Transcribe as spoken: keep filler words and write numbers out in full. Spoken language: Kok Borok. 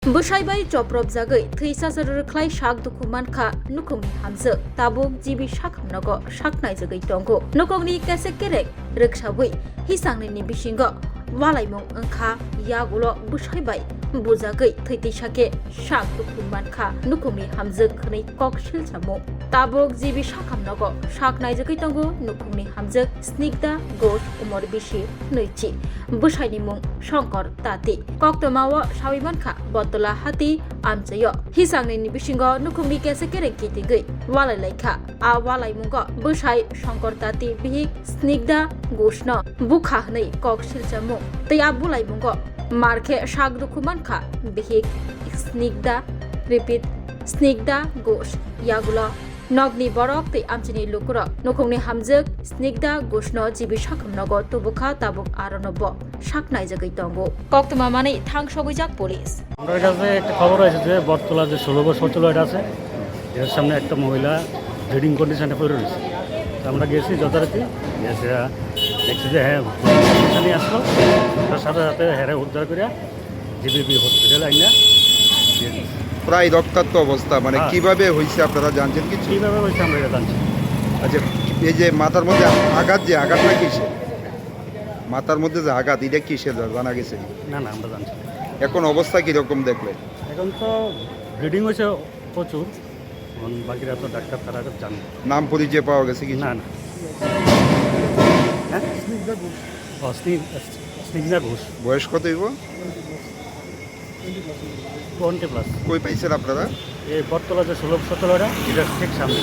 Bwsai bai chopropjagwi thwi sasa rwrwkhlai sak dukhu mankha nukhungni hamjwk, tabuk G B sakhamnogo sak naijagwi tongo. Nukhungni kesek kerek rwksawi hisangni ni bisingo walaimung wngkha, yagulo bwsai bai bujagwi thwi tisa khe sak dukhu mankha nukhungni hamjwk hwnwi kok silchamung. Tabuk G B sakhamnogo sak naijagwi tongo nukhungni hamjwk Snigda Ghosh, umor bisi nwichi, bwsaini mung Shankar Tati. Koktwmao sawi mankha Bottola hati amchaio hisangni ni bisingo nukhungni kesek kereng kitingwi walai laikha. A walaimungo bwsai Shankar Tati bihik Snigda Ghoshno bukha hwnwi kok silchamung tei a bulaimungo markhe sak dukhu mankha bihik Snigda, repeat, Snigda Ghosh. Yagulo nokni borok tei amchini lukurok nukhungni hamjwk Snigda Ghoshno G B sakhamnogo tubukha, tabuk arono bo sak naijagwi tongo. Koktwma manwi thangsogwijak police. আমার কাছে একটা খবর আছে যে বটতলা যে ষোলো বা সতেরো এটা আছে, এর সামনে একটা মহিলা ব্লিডিং কন্ডিশনে পড়ে রয়েছে। তো আমরা গেছি যথারীতি, এসে দেখছি যে হ্যাঁ, কন্ডিশনে আসলো, তার সাথে সাথে হেরে উদ্ধার করে জিবিপি হসপিটাল আইনা দিয়ে দিছি। প্রায় রক্তাক্ত অবস্থা, মানে হ্যাঁ। কিভাবে হয়েছে আপনারা জানছেন কিছু? কিভাবে হয়েছে আমরা এটা জানছি। আচ্ছা, এই যে মাথার মধ্যে আঘাত, যে আঘাতটা কিসের? মাথার মধ্যে যে আঘাত, এটা কিসের জানা গেছে? না, না, আমরা জানছি না। এখন অবস্থা কিরকম দেখলেন? এখন তো ব্লিডিং হয়েছে প্রচুর, এখন বাকিরা তো ডাক্তার তারা জানে। নাম পরিচয় পাওয়া গেছে কিছু? না, না। হ্যাঁ? ও, স্নি-, স্নিগ্ধা ঘোষ। বয়স কত হইব? Twenty plus. কই পাইছেন আপনারা? এই বটতলা যে ষোলো সতেরোটা, এটা ঠিক সামনে।